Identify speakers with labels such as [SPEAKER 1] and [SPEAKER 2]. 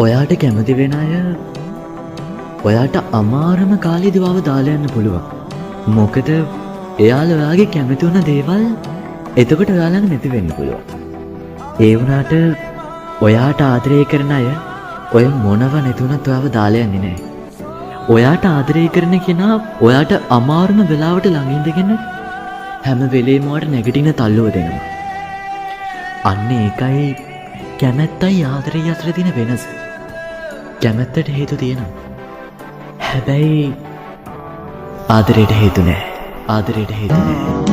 [SPEAKER 1] ඔයාට කැමති වෙන අය ඔයාට අමාරුම කාලේදී ඔයාව දාලා යන්න පුළුවන්. මොකද එයාලා ඔයාගේ කැමති වුණ දේවල් එතකොට ඔයා ළඟ නැති වෙන්න පුළුවන්. ඒ වුණාට ඔයාට ආදරය කරන අය ඔය මොනව නැති වුණත් ඔයාව දාලා යන්නේ නැහැ. ඔයාට ආදරය කරන කෙනා ඔයාට අමාරුම වෙලාවට ළඟ ඉඳගෙන හැම වෙලේම ඔයාට නැගිටින තල්ලුව දෙනවා. අන්න ඒකයි කැමැත්තයි ආදරයයි අතර තියෙන වෙනස. කැමැත්තට හේතු තියෙනවා. හැබැයි ආදරයට හේතු නෑ. ආදරයට හේතු නෑ.